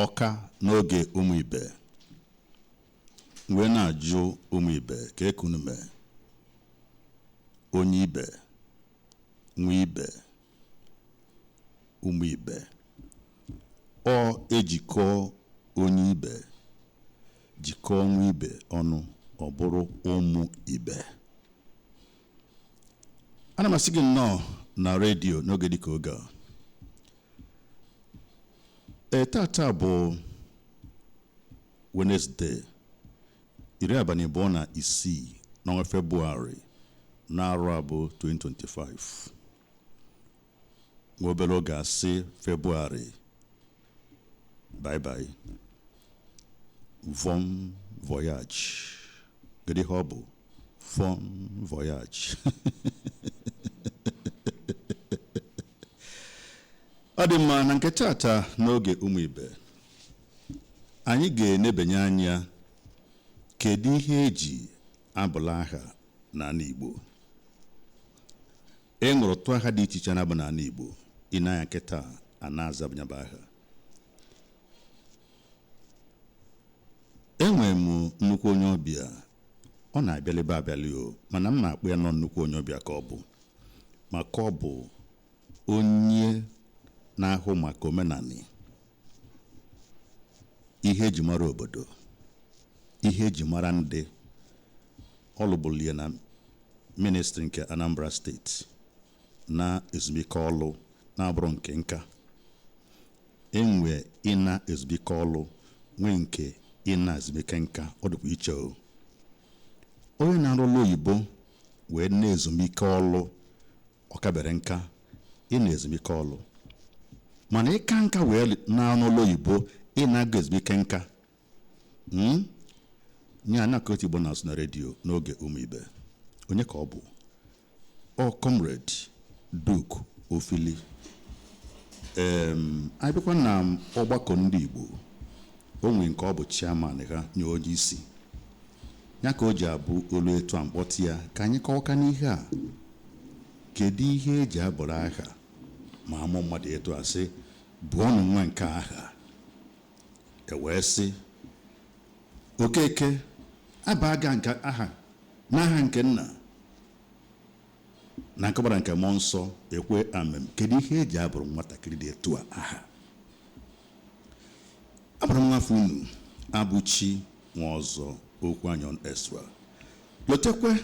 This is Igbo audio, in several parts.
Ọka n'oge ụmụ ibe wee na-ajụ ụmụ ibe ka ekunu mee onye ibe nwa ibe ụmụ ibe ọ ejikọ onye ibe jikọọ nwa ibe ọnụ ọ bụrụ ụmụ ibe. Ana m asị gị nnọọ na redio n'oge dịka oge a. Ee, tata bụ Wednesday, 26 n'ọnwa Febụwarị n'arọ abụ 2025. Nwa obere oge asị Febụwarị bye bye, bon voyage. Kedu ihe ọ bụ bon voyage? Ọ dị mma. Na nke tata n'oge ụmụ ibe, anyị ga-enebanye anya kedu ihe eji abụla aha n'ala Igbo. E nwere ọtụtụ aha dị iche iche na-abụ n'ala Igbo. Ị na-anya nkịta a na-azabanyaba aha. Enwere m nnukwu onye ọbịa, ọ na-abịalịba abịalị o, mana m na-akpọ ya nọ nnukwu onye ọbịa ka ọ bụ, maka ọ bụ onye na-ahụ maka omenani, ihe eji mara obodo, ihe eji mara ndị. Ọ lụbụrụ ya na ministri nke Anambra steeti na ezumike ọlụ na-abụrụ nke nka. Enwe ịna ezumike ọlụ, nwee nke ịna ezumike nka, ọ dịkwa iche o. Onye na-arụ ọlụ oyibo wee na ezumike ọlụ, ọ kabere nka ịna ezumike ọlụ, mana ịka nka wee na-arụ ọlụ oyibo ị na-aga ezumike nka. Nye anakọta Igbo na-asụ na redio n'oge ụmụ ibe. Onye ka ọ bụ? Ọ Comrade Duke Ofili. Abịakwa na ọgbakọ ndị Igbo, o nwere nke ọ bụ chairman ha nye onye isi ya, ka o ji abụ olu etu a mkpọtụ ya ka anyị kọwaka n'ihe a. Kedu ihe eji abụrụ aha ma amụ mmadụ etu a sị bụọnụ nwa nke aha, e wee sị Okeke abaga nke aha n'aha nke nna na nke gbara nke mmụọ nsọ, ekwe amem. Kedu ihe eji abụrụ nwatakịrị dị etu a aha? Abụrụ m nwafọ unu, Abụchi nwa ọzọ okwu anyọn extra. Lotekwe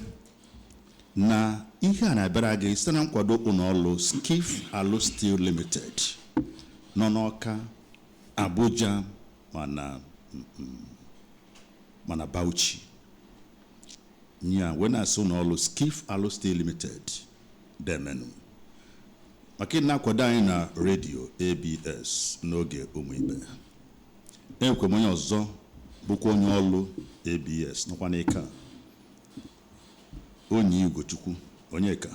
na ihe a na-abịara gị site na nkwado ụlọ ọrụ Skiff Alu Steel Limited nọ n'Ọka, Abuja, mana Bauchi. Nya wee na-asị ụlọ ọrụ Skiff Alu Steel Limited demenu maka ị na-akwado anyị na redio ABS n'oge ụmụ ibe. Enwekwa m onye ọzọ bụkwa onye ọrụ ABS nọkwa n'ike a, Onyi Ugochukwu Onyeka.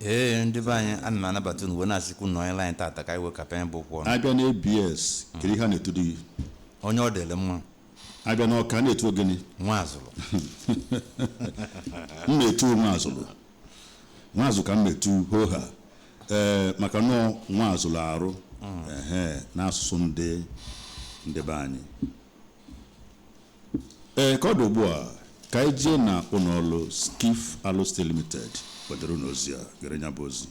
Ee, ndị be anyị, ana m anabata unu wee na-asịkwu na onye anyị tata ka anyị wee kapịa bụ ụkwụ ọnụ. Abịa na ABS, kedu ihe a na-etu gị? Onye ọ dịrị mma. Abịa n'Ọka, a na-etu ogene? Nwa azụlụ. M na-etu nwa azụlụ, nwa azụ ka m na-etu hoha. Ee, maka nọọ nwa azụlụ arụ ehe n'asụsụ ndị be anyị. Ee, ka ọ dị ugbu a, ka anyị jee na ụlọ ọrụ Skiff Alu Steel Limited wetara unu ozi a. Gere ya bụ ozi.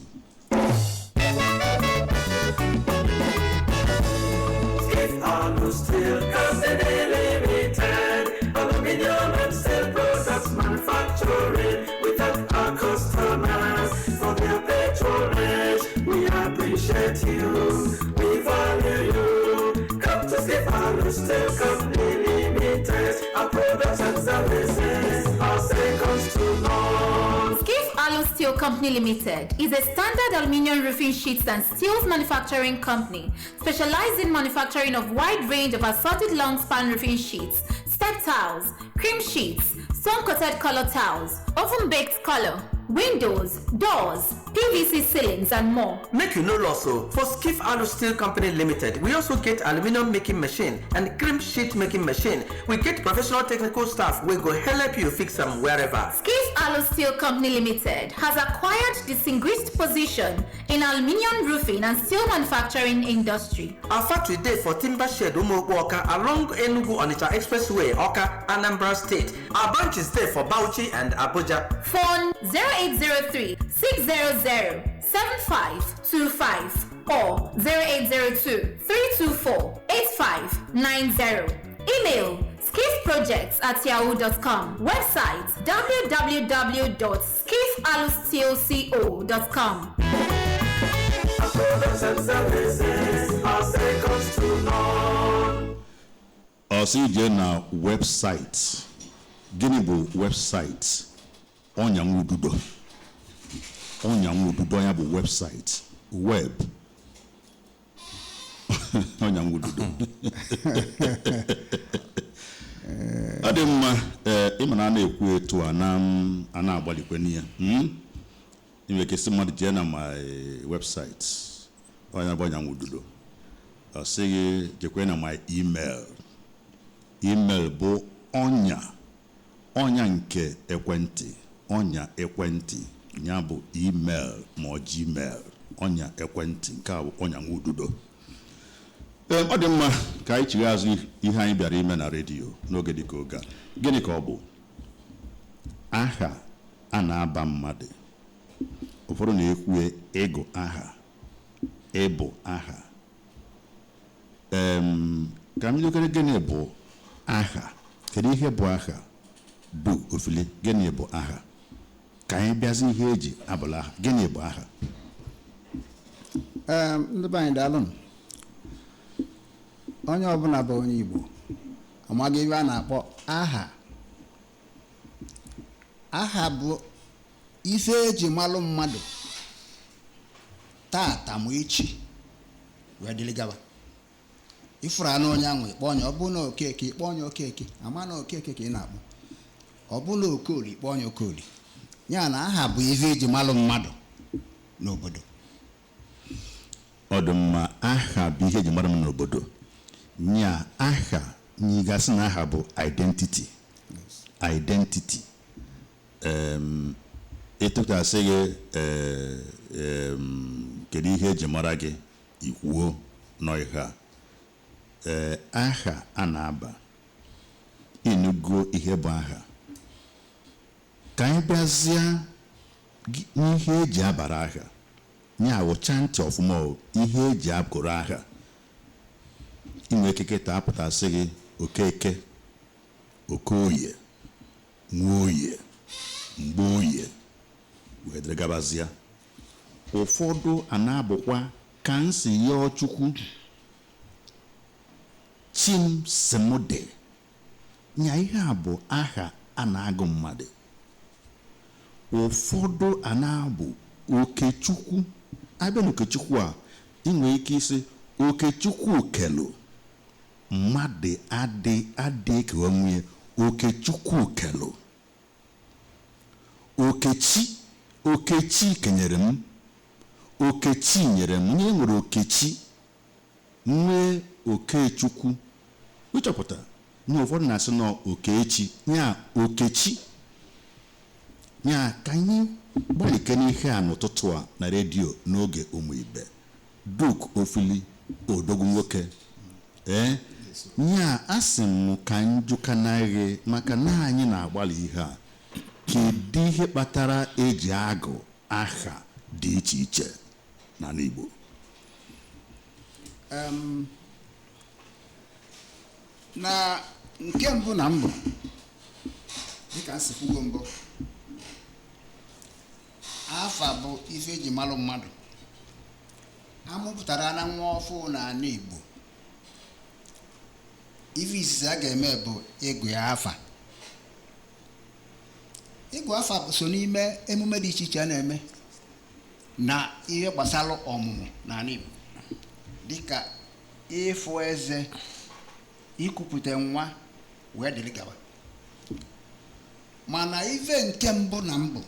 Skiff Alu Steel Company Limited, aluminium and steel products manufacturing. We thank our customers for their patronage. We appreciate you, we value you. Come to Skiff Alu Steel Company Limited. Our products and services are second to none. Skiff Alu Steel Company Limited is a standard aluminium roofing sheets and steels manufacturing company specialized in manufacturing of wide range of assorted long span roofing sheets, step tiles, cream sheets, stone coated color tiles, oven baked color, windows, doors, PVC ceilings, and more. Make you no loss o. For Skiff Alu Steel Company Limited, we also get aluminium making machine and cream sheet making machine. We get professional technical staff wey go help you fix am wherever. Skiff Alu Steel Company Limited has acquired distinguished position in aluminium roofing and steel manufacturing industry. Our factory dey for Timber Shed Umuokpo Awka along Enugu Onitsha Expressway, Awka, Anambra State. Our branches dey for Bauchi and Abuja. Phone 0803 600 7525 or 0802 324 8590. Email skiffprojects at yahoo.com. Website www.skiffalusteelco.com. Products and services are second to none. Ọ sị jee na website. Gịnị bụ website? Ọnyanwududo, ọnyanwududo ya bụ website, web ọnyanwududo. Ọ dị mma. Ee, ịma na a na-ekwu etu a na a na-agbalikwe n'ihe inwe ike sị mmadụ jee na my website, ọnya bụ ọnyanwududo. Ọ sịghị jekwe na my email. Email bụ ọnya, ọnya nke ekwentị, ọnya ekwentị ya bụ email ma ọ Gmail, ọnya ekwentị. Nke a bụ ọnya nwududo. Ee, ọ dị mma ka anyị chigha azụ ihe anyị bịara ime na redio n'oge dịka oge a. Gịnị ka ọ bụ aha a na-aba mmadụ? Ụfọdụ na-ekwu ịgụ aha, ịbụ aha. Ka m bidokere, gịnị bụ aha? Kedu ihe bụ aha? Du ofili, gịnị bụ aha? Ka anyị bịazi ihe eji abụla aha. Gịnị bụ aha? Ee, ndị be anyị, daalụ. Onye ọbụla bụ onye Igbo amaghị ebe a na-akpọ aha. Aha bụ ife eji malụ mmadụ tata ma echi wee dịrị gaba. Ifuru anụ onye ahụ, ịkpọ onye ọ bụ na Okeke, ịkpọ onye Okeke, ama na Okeke ka ị na-akpọ. Ọ bụ na Okoli, ịkpọ onye Okoli. Ya na aha bụ ife eji malụ mmadụ n'obodo. Ọ dị mma. Aha bụ ihe eji mara m n'obodo. Nya aha nyigasị na aha bụ identity, identity. Ịtụtasị gị, kedu ihe eji mara gị, ikwuo nọ ihe a. Ee, aha a na-aba, ịnụgo ihe bụ aha. Ka anyị bịazie n'ihe eji abara aha. Nya wụcha ntị ọfụma o, ihe eji agụrụ aha. Inwe ekike ta apụtasị gị Okeke, Okoye, Nwoye, Mgbeoye, wee dịrị gabazịa. Ụfọdụ a na-abụkwa ka nsi yọọ Chukwu chimsimde. Nya ihe a bụ aha a na-agụ mmadụ. Ụfọdụ a na-abụ Okechukwu. Abịa na Okechukwu a, ị nwere ike isi Okechukwu kelu mmadụ, adị adị ka onwe Okechukwu kelu. Okechi, Okechi kenyere m, Okechi nyere m. Onye nwere Okechi nwee Okechukwu, ịchọpụta na ụfọdụ na-asị nọ Okechi. Nya Okechi nya. Ka anyị gbalike n'ihe a n'ụtụtụ a na redio n'oge ụmụ ibe. Duke Ofili, odogwu nwoke, ee, nya asị m ka njụkanaghị maka na anyị na-agbalị ihe a. Kedu ihe kpatara eji agụ aha dị iche iche n'ala Igbo? Na nke mbụ na mbụ, dịka m si kwugo mbụ, afa bụ ife eji malụ mmadụ. Amụpụtara na nwa ọfụ n'ala Igbo, ife izizi a ga-eme bụ ịgụ ya afa. Ịgụ afa bụ so n'ime emume dị iche iche a na-eme na ihe gbasara ọmụmụ n'ala Igbo, dịka ịfụ eze, ikupụta nwa, wee dịrị gaba. Mana ife nke mbụ na mbụ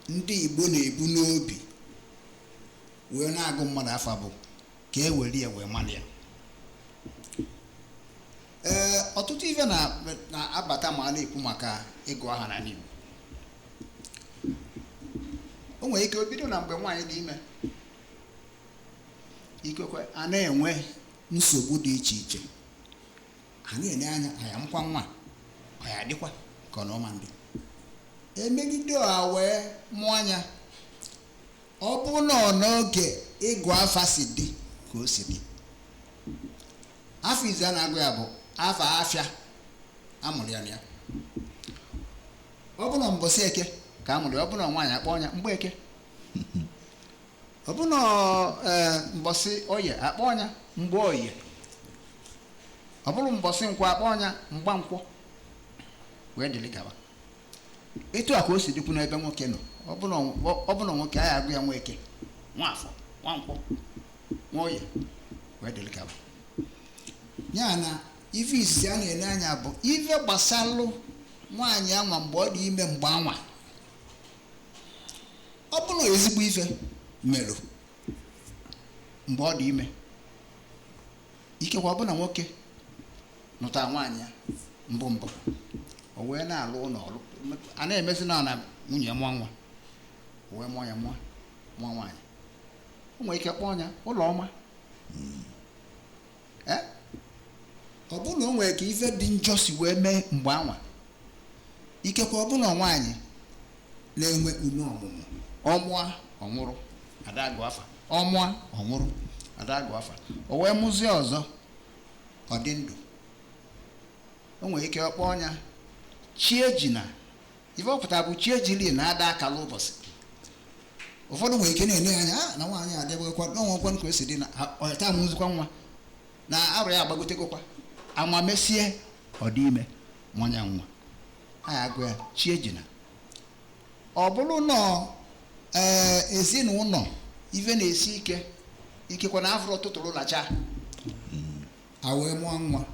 Ndị Igbo na-ebu n'obi wee na-agụ mmadụ afa bụ ka e were ya wee mara ya. Ee, ọtụtụ ife na-abata ma a na-ekwu maka ịgụ aha n'ala Igbo. O nwere ike o bido na mgbe nwaanyị dị ime, ikekwe a na-enwe nsogbu dị iche iche, a na-enye anya anya nkwa nwa ọ ya adịkwa ka ọ na ọma ndị emegide a wee mụọ anya. Ọ bụ na ọ n'oge ịgụ afa si dị ka o si dị, afọ izu a na-agụ ya bụ afa afịa amụrụ ya na ya. Ọ bụ na mbọsị eke ka amụrụ ya, ọ bụ na nwaanyị akpọ ya mgbe eke, ọ bụ na mbọsị oye akpọ ya mgbe oye, ọ bụrụ mbọsị nkwọ akpọ ya mgba nkwọ, wee dịrị gawa. Etu a ka o si dịkwu n'ebe nwoke nọ. Ọ bụ na nwoke anyị agụ ya nwa eke, nwa afọ, nwa nkwọ, nwa oye, wee dịrị gawa. Ya na ife izizi a na-ele anya bụ ife gbasalụ nwaanyị anwa mgbe ọ dị ime, mgbe anwa ọ bụ na ezigbo ife merụ mgbe ọ dị ime. Ikekwe ọ bụ na nwoke nụta nwaanyị ya mbụ mbụ, o wee na-alụ ụlọ ọrụ a na-emezi na nwunye mụọ nwa, o wee mụọ ya mụọ nwaanyị, o nwere ike kpọọ ya ụlọ ọma. Ọ bụ na o nwere ka ife dị njọ si wee mee mgbe anwa, ikekwe ọ bụ na nwaanyị na-enwe ume ọmụmụ, ọmụa ọnwụrụ ada agụ afa, ọmụa ọnwụrụ ada agụ afa, o wee mụzie ọzọ ọ dị ndụ, o nwere ike ọkpọ ọnya chiejina. Ife ọ pụtara bụ chiejili na ada akala ụbọchị. Ụfọdụ nwere ike na-ene anya na nwaanyị adịbụghịkwa n'ọnwekwa ka o si dị na ọta amụzikwa nwa na arụ ya agbagotegokwa ama mesie ọ dị ime nwanya nwa, anyị agụ ya chiejina. Ọ bụrụ na ezinụlọ ife na-esi ike, ikekwa na afọ tụtụrụ lacha a wee mụọ nwa,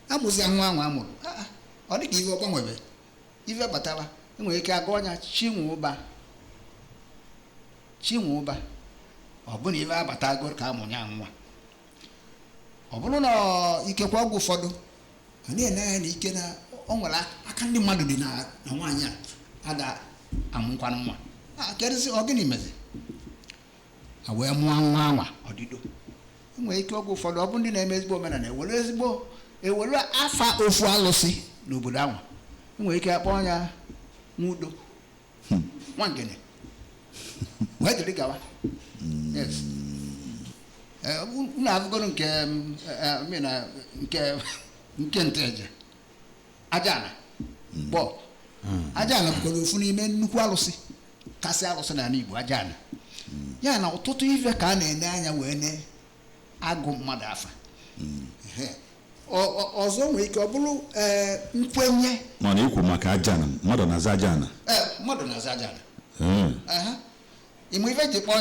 amụzia nwa ahụ amụrụ, ọ dị ka ife ọgbanwebe ife batara, enwere ike agụ ọnya chinwụba chinwụba. Ọ bụ na ife abatago ka amụnya nwa. Ọ bụrụ na ikekwe ọgwụ ụfọdụ a na-ene anya na ike na ọ nwere aka ndị mmadụ dị na nwaanyị a ada amụkwanụ nwa, kedụzi ọ gịnị mezi a wee mụọ nwa anwa ọdịdo. Enwere ike ọgwụ ụfọdụ ọ bụ ndị na-eme ezigbo omenala ewere ezigbo ewere afa ofu alụsị n'obodo anwa, enwere ike akpọ ya nwudo nwangene wee dịrị gawa. Yes, unu afụgoro nke nke nke nteje aja ana gbọ aja ana bụkwara ofu n'ime nnukwu alụsị kasị alụsị n'ala Igbo, aja ana. Ya na ọtụtụ ife ka a na-ene anya wee ne agụ mmadụ afa. Ọzọ nwere ike ọ bụrụ nkwenye. Mana ikwu maka aja ana, mmadụ na-aza aja ana. Mmadụ na-aza aja ana. Ịmụ ife eji kpọọ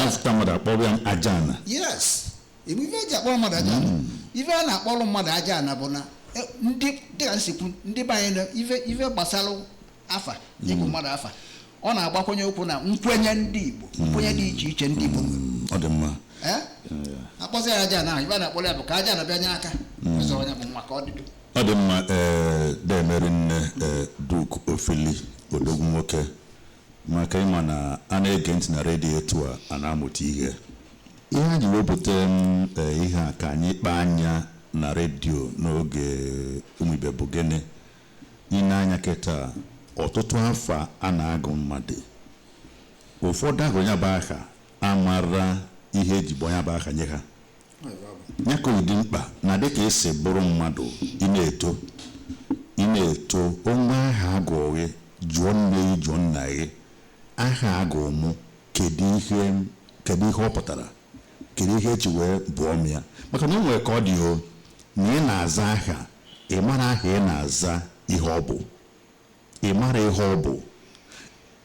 afta mmadụ akpọrọ ya aja ana. Yes, ịmụ ife eji akpọrọ mmadụ aja ana. Ife a na-akpọrọ mmadụ aja ana bụ na ndị dịka nsikwu ndị be anyị na ife gbasara afa ịgụ mmadụ afa, ọ na-agbakwunye okwu na nkwenye ndị Igbo, nkwenye dị iche iche ndị Igbo nwere. Ọ dị mma. Akpọzi ya aja ana, ife a na-akpọrọ ya bụ ka aja ana bịa nye aka ọzọ onye bụ nwa ka ọ dịdo. Ọ dị mma. Demeri nne Duke Ofili odogwu nwoke, maka ịma na a na-ege ntị na redio etu a na-amụta ihe. Ihe a ji wepụta ihe a ka anyị kpaa anya na redio n'oge ụmụ ibe bụ gịnị? Ị na-anya kịta ọtụtụ afa a na-agụ mmadụ, ụfọdụ ahụ ya bụ aha amara ihe eji gbọ ya bụ aha nye ha. Ya ka dị mkpa na dịka esi bụrụ mmadụ ị na-eto ị na-eto onwe aha agụụ gị, jụọ nne gị, jụọ nna gị, aha agụụ mụ kedu ihe ọ pụtara, kedu ihe eji wee bụọ m ya? Maka na o nwere ka ọ dị o na ị na-aza aha, ị mara aha ị na-aza ihe ọ bụ, ị mara ihe ọ bụ,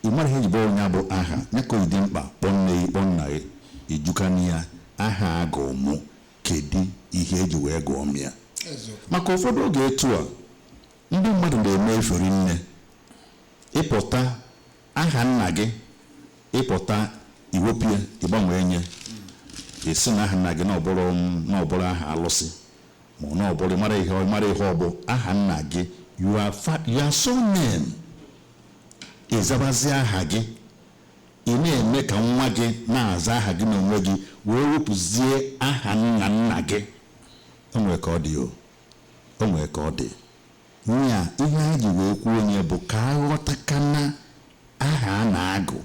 ị mara ihe eji bụrụ ya bụ aha. Ya ka o dị mkpa kpọọ nne gị, kpọọ nna gị, ijukana ya aha agụụ mụ kedu ihe eji wee gụọ m ya. Maka ụfọdụ oge etu a ndị mmadụ na-eme efere nne ịpụta Aha nna gị ịpụta iwepụ ya, ịgbanwee nye, esi na aha nna gị na ọbụrụ aha alụsị, ma ọ na ọbụrụ mara ihe ọ bụ aha nna gị, your surname, ịzabazi aha gị. Ị na-eme ka nwa gị na-aza aha gị n'onwe gị wee wepụzie aha nna nna gị. O nwere ka ọ dị, o nwere ka ọ dị. Nya ihe a ji wee kwuo onye bụ ka a ghọtakana aha a na-agụ.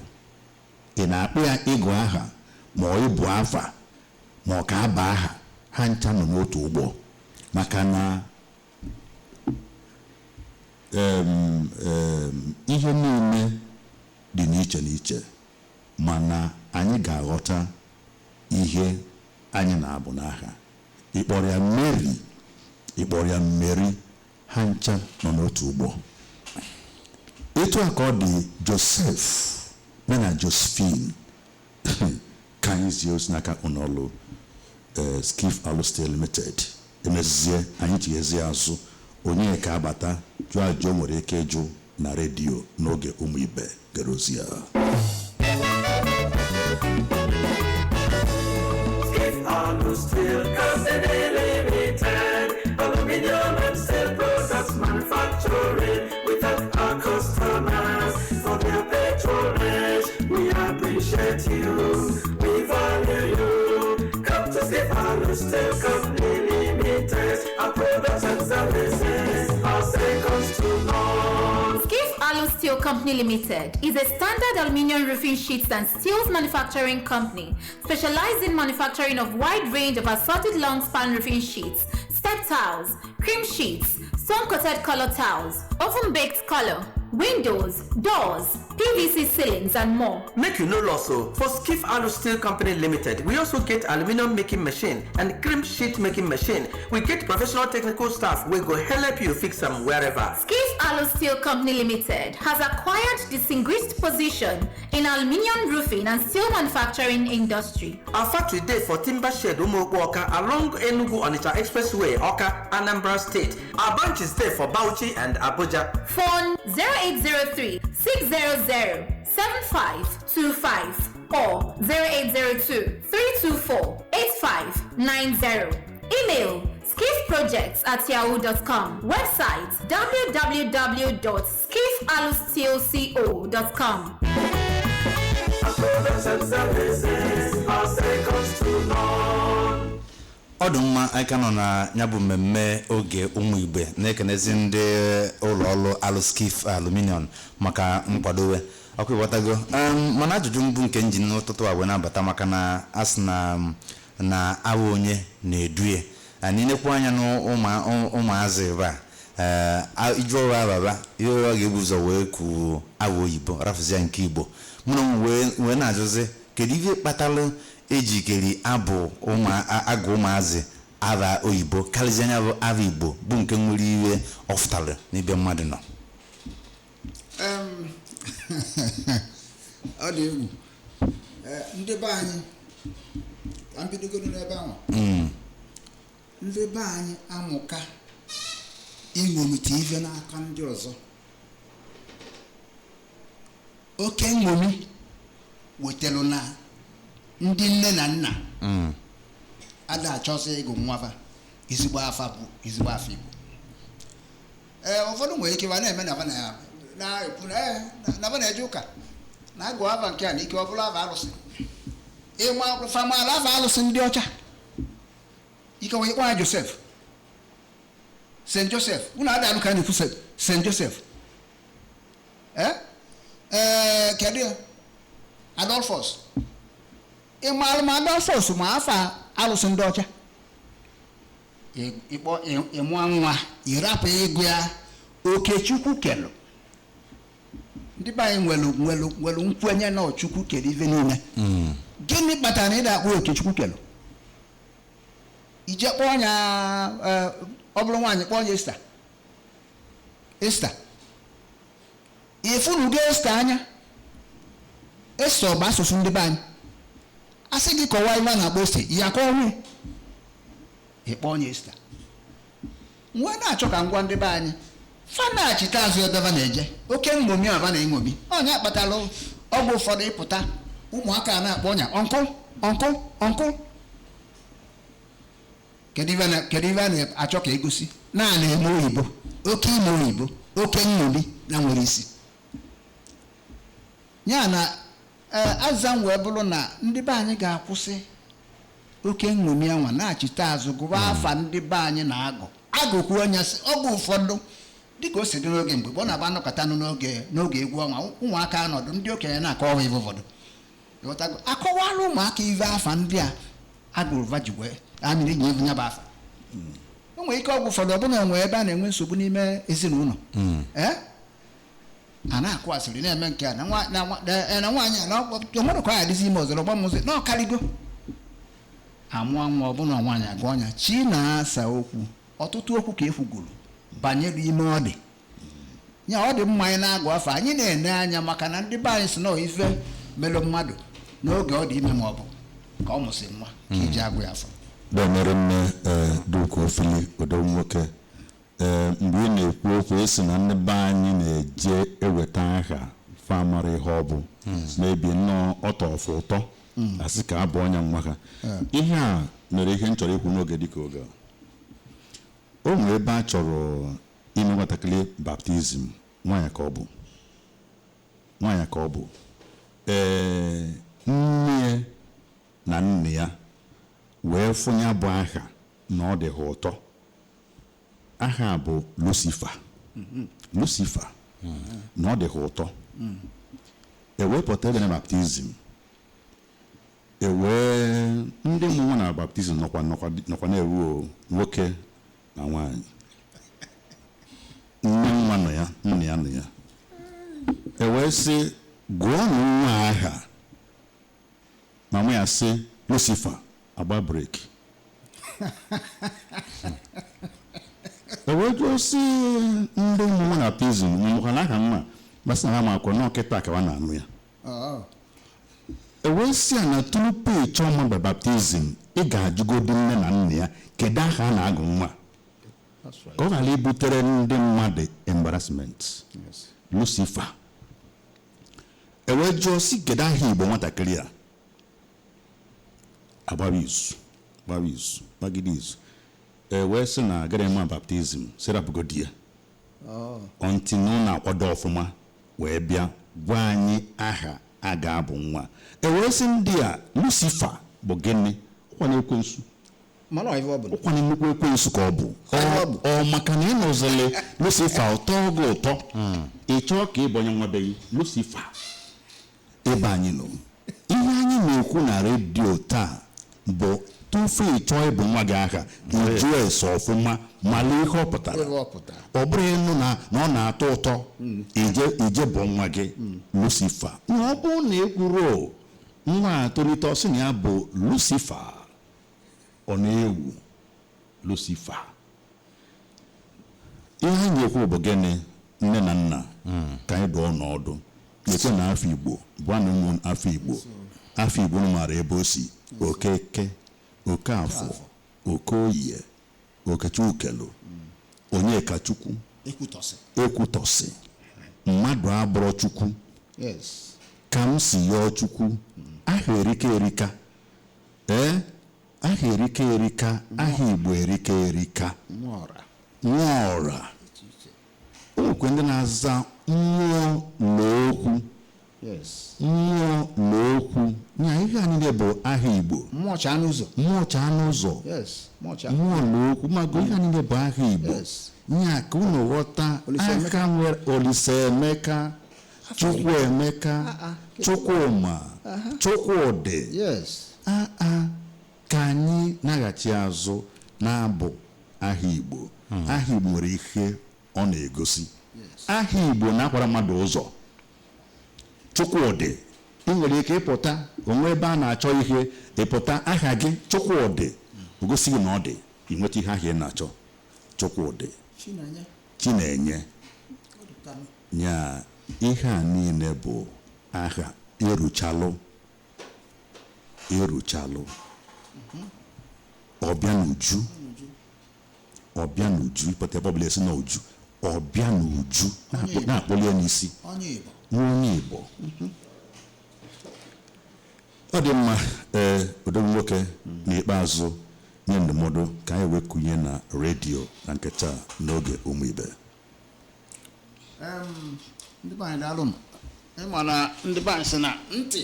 Ị na-akpụ ya ịgụ aha, ma ọ ịbụ afa, ma ọ ka aba aha, ha ncha nọ n'otu ụgbọ. Maka na ihe niile dị n'iche n'iche, mana anyị ga-aghọta ihe anyị na-abụ n'aha. Ịkpọrọ ya Mary, ịkpọrọ ya Mary, ha ncha nọ n'otu ụgbọ. Etu a ka ọ dị Joseph na Josephine. Ka anyị zie ozi n'aka ụlọọrụ Skiff Alu Steel Limited. Emezie anyị ji azụ onye ka abata jụọ ajụjụ nwere ike ịjụ na redio n'oge ụmụ ibe gere ozi ya. Skiff Alu Steel Company Limited, aluminium and steel products manufacturing. We thank our customers for their patronage. We appreciate you, we value you. Come to Skiff Alu Steel Company Limited. Our products and services are second to none. Skiff Alu Steel Company Limited is a standard aluminium roofing sheets and steels manufacturing company specialized in manufacturing of wide range of assorted long span roofing sheets, step tiles, cream sheets, stone-coated color tiles, oven-baked color, windows, doors, PVC ceilings and more. Make you no loss o. For Skiff Alu Steel Company Limited, we also get aluminum making machine and cream sheet making machine. We get professional technical staff wey go help you fix am wherever. Skiff Alu Steel Company Limited has acquired distinguished position in aluminium roofing and steel manufacturing industry. Our factory dey for Timber Shed Umuokpo Awka along Enugu Onitsha Expressway, Awka, Anambra State. Our branches dey for Bauchi and Abuja. Phone 0803 600 7525 or 0802 324 8590. Email skiffprojects@yahoo.com. Website www.skiffalusteelco.com. Our products and services are second to none. Ọ dị mma, anyị ka nọ na ya bụ mmemme oge ụmụ igbe, na-ekenezi ndị ụlọ ọrụ Alu Skiff Aluminium maka nkwadowe ọkụ ịghọtago. Mana ajụjụ mbụ nke njin n'ụtụtụ a wee na-abata, maka na a sị na awa onye na-edue anyị nekwu anya na ụmụazị ebe a, iju ọrụ ababa ihe ọ ga-ebu ụzọ wee kwuo awa oyibo rafụzia nke igbo. Mụ na ụmụ wee na-ajụzi, kedu ihe kpatara ejikere abụ agụ ụmụazị aha oyibo karịzịa anya bụ aha igbo, bụ nke nwere iwe ọfụtara n'ebe mmadụ nọ? Ọ dị egwu. Ndị be anyị, ka m bidogoro n'ebe ahụ. Ndị be anyị amụka iṅomite ife n'aka ndị ọzọ. Oke nṅomi wetara na ndị nne na nna ada achọsị ịgụ nwafa ezigbo afa bụ ezigbo afa Igbo. Ee, ụfọdụ nwere ike na-eme na na-ekwu na na-eje ụka na-agụ afa nke a na ike ọ bụrụ afa alụsị. Ịma famala afa alụsị ndị ọcha, ike wee kpọọ ya Joseph, St. Joseph. Unu ada alụ ka a na-ekwu St. Joseph. Ee, kedu ya? Adolphus. Ịmalụ ma Adolphus ma afa alụsị ndị ọcha. Ịkpọ ịmụọ nwa, ịrapụ ịgụ ya Okechukwu kelụ. Ndị be anyị nwelu nwelu nwelu nkwenye na Chukwu kere ife niile. Gịnị kpatara na ị na-akpọ Okechukwu kelụ? Ije kpọọ ya, ọ bụrụ nwaanyị, kpọọ ya Esta. Esta, ịfụnugo Esta anya? Esta ọ bụ asụsụ ndị be anyị? A sị gị kọwaa ife a na-akpọ ose, ya akọwa nwunye ịkpọ onye Esta. Nwa na-achọ ka ngwa ndị be anyị Fanachite azụ ebe va na-eje, oke nṅomi ava na-eṅomi ọnya kpatara ọgwụ ụfọdụ ịpụta ụmụaka a na-akpọ ọnya uncle, uncle, uncle. Kedu ife a na-achọ ka egosi naanị eme oyibo, oke ime oyibo, oke nṅomi na nwere isi ya na aza m wee bụrụ na ndị be anyị ga-akwụsị oke nṅomi anwa, na-achite azụ gụba afa ndị be anyị na-agụ agụkwu anya sị ọgụ ụfọdụ dịka o si dị n'oge mgbe ọ na-aba anọkọtanụ n'oge egwu ọnwa, ụmụaka anọdụ, ndị okenye na-akọwa ife ụfọdụ. Ịghọtago? Akọwala ụmụaka ife afa ndị a agụrụ va ji wee amịrị ji evu ya bụ afa. O nwere ike ọgwụ ụfọdụ ọbụna nwee ebe a na-enwe nsogbu n'ime ezinụlọ, ee, a na-akụ asịrị na-eme nke a na nwaanyị a na o nwere ka ọ adịzi ime ọzọ ọgba mụzi na ọkarịgo amụọ nwa ọbụna nwaanyị agụ ọnya chi na-asa okwu. Ọtụtụ okwu ka ekwugoro banyere ime ọ dị ya, ọ dị mma anyị na-agụ afọ anyị na-ene anya, maka na ndị be anyị si na ife melụ mmadụ n'oge ọ dị ime ma ọ bụ ka ọ mụsị nwa ka iji agụ ya afọ. Bịa nne Duke Ofili odo nwoke, ee, mgbe ị na-ekwu okwu esi na ndị be anyị na-eje eweta aha fa mara ihe ọ bụ na-ebi nnọọ ọtọ ọfụ ụtọ asị ka abụ ọnya nwa ha. Ihe a mere ihe m chọrọ ikwu n'oge dịka oge a. O nwere ebe a chọrọ ime nwatakịrị baptizim, nwaanyị ka ọ bụ, nwaanyị ka ọ bụ, ee, nne na nna ya wee fụnya bụ aha na ọ dị ha ụtọ. Aha bụ Lucifer, Lucifer, na ọ dị ha ụtọ. Ewepụta ebe na baptizim, ewee ndị mụ nwa na baptizim nọkwa na-ewu nwoke na nwaanyị, nne nwa nọ ya, nna ya nọ ya. Ewee sị gụọnụ nwa aha, mama ya sị Lucifer, agba breki. Ewee jụọ sị ndị ụmụ nwa na baptizim mụkwa na aha nwa gbasa ha ma akwụ na ọkịta ka na-anụ ya. Ewee sị ya na tupu ị chọọ mmadụ baptizim ị ga-ajụgodu nne na nna ya kedu aha a na-agụ nwa, ka ọ ghara ibutere ndị mmadụ embarrassment. Lucifer. Ewee jụọ sị kedu aha Igbo nwatakịrị a, agbara izu gbara izu gbagide izu, ewee sị na agaghị eme baptizim serapụgodi ya ọntị na ọ na-akwado ọfụma wee bịa gwa anyị aha a ga-abụ nwa. Ewee sị ndị a Lucifer bụ gịnị? Ụkwana ekwensu, ụkwana nnukwu ekwensu ka ọ bụ. Ọ maka na ị nụzịlị Lucifer ụtọ gị ụtọ, ị chọọ ka ị bụ onye nwabeghị Lucifer. Ebe anyị nọ, ihe anyị na-ekwu na redio taa bụ tupu ị chọọ ịbụ nwa gị aha, jụọ ese ọfụma mala ihe ọ pụtara. Ọ bụrụ ịnụ na ọ na-atọ ụtọ ije bụ nwa gị Lucifer. Na ọ bụrụ na ekwuru nwa a tolite ọsị na ya bụ Lucifer, ọ na-ewu Lucifer. Ihe anyị na-ekwu bụ gịnị? Nne na nna ka anyị dụọ n'ọdụ ekwe na afọ Igbo bụ anụ ụmụ afọ Igbo. Afọ Igbo maara ebe o si: Okeke, Okafọ, Okoye, Okechukelu, Onyekachukwu, Ekwutọsị. Mmadụ abụrọ Chukwu. Ka m si yọọ Chukwu, aha erika erika, ee, aha erika erika, aha Igbo erika erika, nwaọra. O nwekwe ndị na-aza mmụọ na okwu, mmụọ na okwu. Nya ihe a niile bụ aha Igbo. Mmụọ chaa n'ụzọ, mmụọ chaa n'ụzọ, mmụọ na okwu, mago ihe a niile bụ aha Igbo. Nya ka unu ghọta aka nwere Olisaemeka, Chukwuemeka, Chukwuma, Chukwudị. Aa, ka anyị naghachi azụ na-abụ aha Igbo. Aha Igbo nwere ihe ọ na-egosi. Aha Igbo na-akwara mmadụ ụzọ. Chukwudị, ị nwere ike ịpụta onwe ebe a na-achọ ihe, ịpụta aha gị Chukwudị, o gosi gị na ọ dị, ị nweta ihe ahụ ị na-achọ. Chukwudị, Chinenye. Nya ihe a niile bụ aha eruchalụ, eruchalụ, ọbịa n'uju, ọbịa n'uju, ịpụta ebe ọbụla esi n'uju, Ọ bịa n'uju na-akpọli ya n'isi. Onye Igbo. Nwa onye Igbo. Ọ dị mma. Ee, odogwu nwoke, n'ikpeazụ, nye ndụmọdụ ka anyị wee kụnye na redio na nke taa n'oge Ụmụ Ibe. Ndị be anyị, daalụ nụ. Ịma na ndị be anyị sị na ntị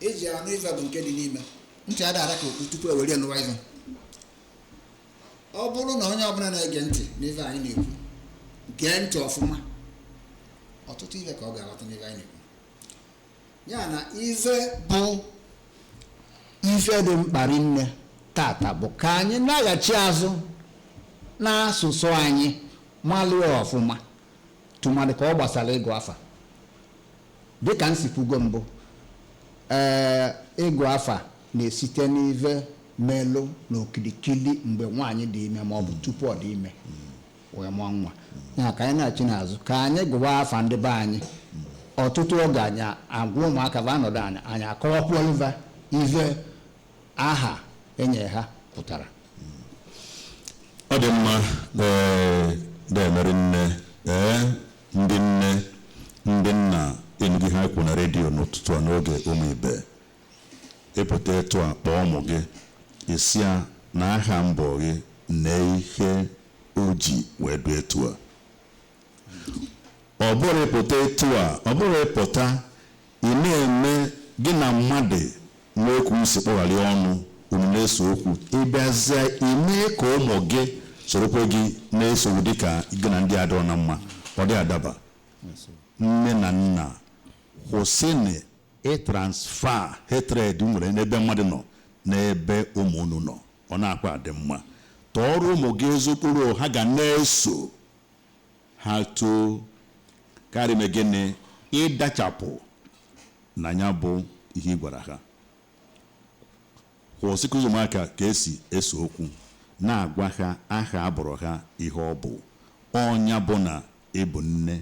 eji anụ ife bụ nke dị n'ime ntị adara ka okpu tupu ewere nụwa ife. Ọ bụrụ na onye ọbụla na-ege ntị n'ife anyị na-ekwu gee ntị ọfụma, ọtụtụ ife ka ọ ga-aghọta n'ife anyị na-ekwu. Ya na ife bụ ife dị mkpa rinne tata bụ ka anyị naghachi azụ n'asụsụ anyị, malụọ ọfụma, tụmadị ka ọ gbasara ịgụ afa. Dịka m si kwugo mbụ, ee, ịgụ afa na-esite n'ife melụ n'okirikiri mgbe nwaanyị dị ime ma ọ bụ tupu ọ dị ime wee mụọ nwa ya. Ka anyị na-achị n'azụ ka anyị gụwa afa ndị be anyị. Ọtụtụ oge anyị agwa ụmụaka va nọdụ anyị, anyị akọwakwuoluva ife aha enye ha pụtara. Ọ dị mma. Ee, na-emeri nne, ee, ndị nne, ndị nna, enughị ha kwu na redio n'ụtụtụ a n'oge Ụmụ Ibe. Ịpụta etu a, kpọọ ụmụ gị, isi ya na aha mbọ gị na ihe o ji wee dị etu a. Ọ bụrụ ịpụta etu a, ọ bụrụ ịpụta ị na-eme gị na mmadụ n'okwu isi kpọgharị ọnụ, unu na-ese okwu, ịbịazie ime ka ụmụ gị sorokwe gị na-esogbu dịka gị na ndị adịrọ na mma, ọ dị adaba. Nne na nna, kwụsịnụ ịtransfer hatred nwere n'ebe mmadụ nọ n'ebe ụmụ unu nọ. Ọ na-akpa adị mma. Tọọrọ ụmụ gị ezi ụkpụrụ ha ga na-eso ha too, karịa ime gịnị, ịdachapụ na ya bụ ihe ị gwara ha. Kwụsị kụzi ụmụaka ka esi ese okwu, na-agwa ha aha abụrụ ha, ihe ọ bụ. Ọnya bụ na ịbụ nne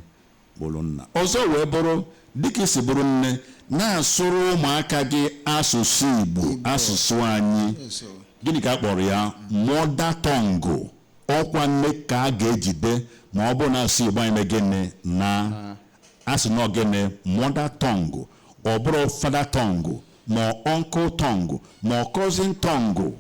bụrụ nna ọzọ wee bụrụ dịka isi bụrụ nne, na-asụrụ ụmụaka gị asụsụ Igbo, asụsụ anyị. Gịnị ka a kpọrọ ya? Mother tongue. Ọkwa nne ka a ga-ejide ma ọ bụrụ na asụ Igbo anyị mee gịnị na asị na gịnị, mother tongue. Ọ bụrụ father tongue ma uncle tongue ma cousin tongue,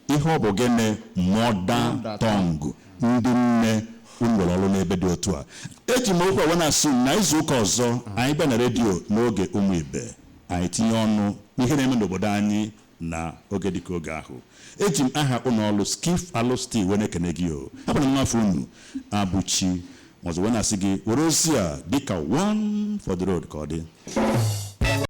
ihe ọ bụ gịnị? Mother tongue. Ndị nne, unu nwere ọrụ n'ebe dị otu a. Eji m okwu awa na-asị na izu ụka ọzọ anyị bịa na redio n'oge Ụmụ Ibe, anyị tinye ọnụ n'ihe na-eme n'obodo anyị na oge dịka oge ahụ. Eji m aha ụlọ ọrụ Skiff Alo Steel wee na-ekene gị. O hapụrụ m nwafọ unu abụchi ọzọ wee na-asị gị were ozi a dịka one for the road ka ọ dị.